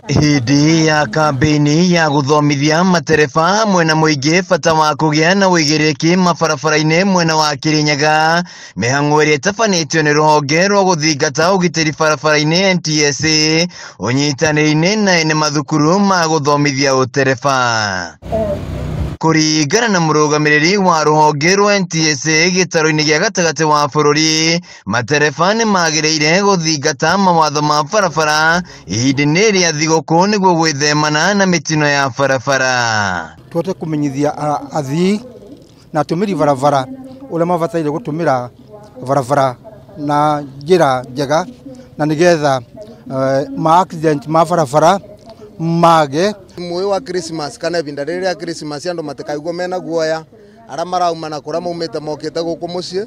Hĩndĩ ya kambĩini ya gũthomithia matereba hamwe na mũingĩ bata wa kũgĩa na ũigĩrĩrĩki mabarabara-inĩ mwena wa Kirinyaga, mĩhang'o ĩrĩa ĩtabanĩtio nĩ rũhonge rwa gũthingata ũgitĩri barabara-inĩ NTSA ũnyitanĩri-inĩ na ene mathukuru ma gũthomithia ũtereba. Kũringana na mũrũgamĩrĩri wa rũhonge rwa NTSA gĩtarũ-inĩ gĩa gatagatĩ wa bũrũri, matereba nĩ magĩrĩire gũthingata mawatho ma barabara ihinda-inĩ rĩa thigũkũ nĩguo gwĩthemana na mĩtino ya barabara. Tũhote kũmenyithia athii na atũmĩri barabara ũrĩa mabataire gũtũmĩra barabara na njĩra njega na nĩgetha ma accident ma barabara mage. Mwei wa Christmas kana ibinda rĩrĩ rĩa Christmas andu matikaigua mena guoya aria marauma na kũrĩa maumĩte mokĩte gũkũ mũciĩ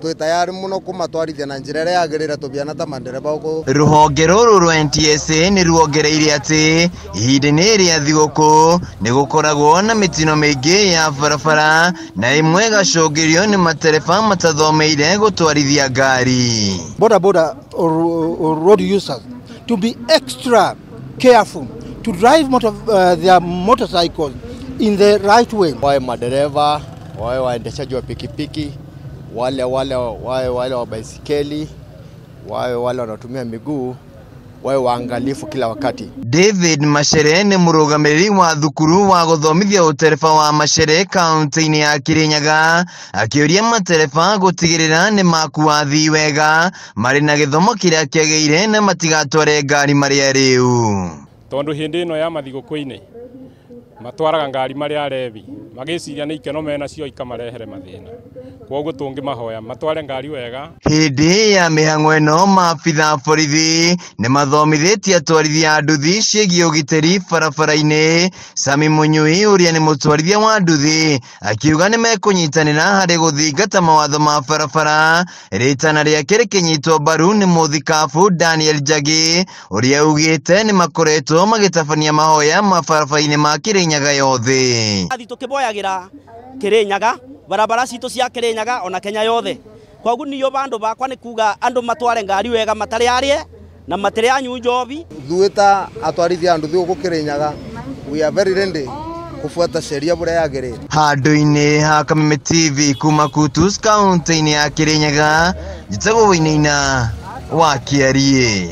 twĩ tayari mũno kũmatwarithia na njĩra ĩrĩa yagĩrĩire tũbiana ta madereba gũkũ. Rũhonge rũrũ rwa NTSA nĩ ruongereire atĩ ihinda-inĩ rĩa thigũkũ nĩ gũkoragwo na mĩtino mĩingĩ ya barabara na ĩmwe ĩgacũngĩrĩrio nĩ matereba matathomeire gũtwarithia ngari. Boda boda or road users to be extra careful to drive their motorcycles in the right way. Wawe madereva, wawe waendeshaji wa pikipiki, wale wale wawe wale wa baisikeli, wawe wale wanatumia miguu, wawe waangalifu kila wakati. David Machere nĩ mũrũgamĩrĩri wa thukuru wa gũthomithia ũtereba wa Machere kaunti-inĩ ya Kirinyaga akĩũria matereba gũtigĩrĩra nĩ makua athii wega marĩ na gĩthomo kĩrĩa kĩagĩrĩire na matigatware ngari marĩ arĩu. Tondu hindi ino ya mathigũkũ-inĩ matwaraga ngari marĩ arebi magĩciria nĩ ikeno mena cio ikamarehere mathĩna, kwoguo tũngĩmahoya matware ngari wega. Hĩndĩ ya mĩhang'o ĩno maabitha a borithi nĩ mathomithĩtie atwarithia a nduthi ciĩgiĩ ũgitĩri barabara-inĩ. Sami Mũnyui ũrĩa nĩ mũtwarithia wa nduthi akiuga nĩ mekũnyitanĩra harĩ gũthingata mawatho ma barabara. Rĩtana rĩake rĩkĩnyitwo mbaru nĩ mũthikabu Daniel Njagi ũrĩa augĩte nĩ makoretwo magĩtabania mahoya mabarabara-inĩ ma Kirinyaga yothe. Athi tũkĩboyagĩra Kirinyaga barabara citũ cia Kirinyaga ona Kenya yothe, koguo niyo bandu bakwa nĩ kuga andu matware ngari wega matarĩ arie na matarĩ anyu njobi. Ithuĩ ta atwarithia a nduthi gũkũ Kirinyaga we are very ready kufuata sheria bũrĩa yagĩrĩire. Handũ-inĩ ha Kameme TV kuma Kutus kaunti-inĩ ya Kirinyaga, njĩtagwo Wainaina wa Kĩariĩ.